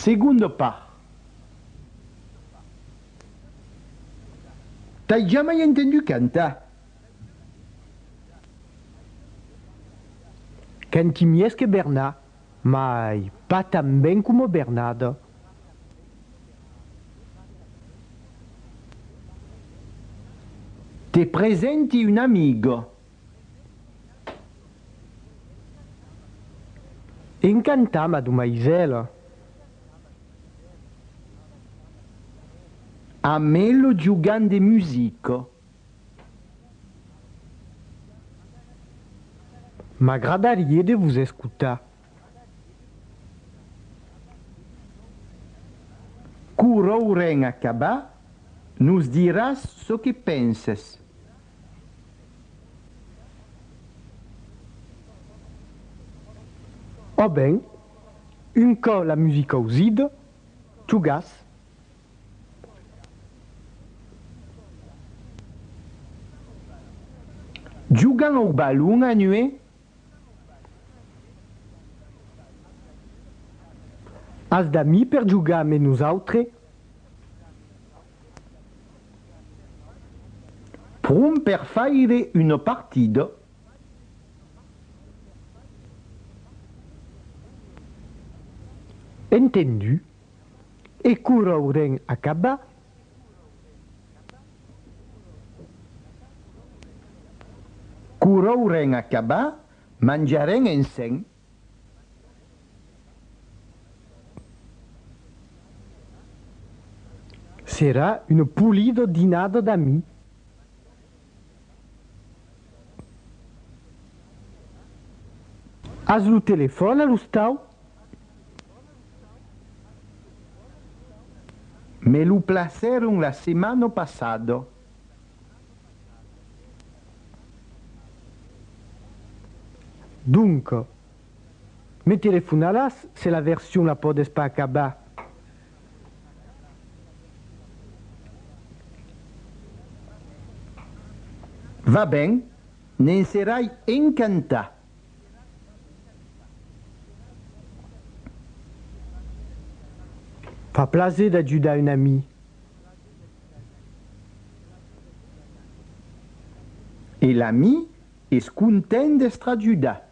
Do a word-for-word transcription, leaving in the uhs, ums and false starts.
Segonda part. T'ai jamai entendut cantar. Canti mielhs que Bernat, mai pas tan ben coma Bernada. Te presenti una amiga. Encantat, madomaisèla. Amèla jogam de musica. M'agradariá de vos escotar. Quora aurem acabat, nos diràs çò que penses. Ò ben, un còp la musica ausida, jogatz. Jogam au balon anuech? As d'amics per jogar amé nosautres? Pron per faire una partida. Entendut. E quora aurem acabat? Quora aurem acabat, manjarem ensems. Serà una polida dinada d'amics. As lo telefòn a l'ostau? Me lo placèron la setmana passada. Donc, me telefonaràs se la version la pòdes pas acabar. Va ben, ne'n serai encantat. Fa plaser d'ajudar un amic. E l'amic es content d'èstre ajudat.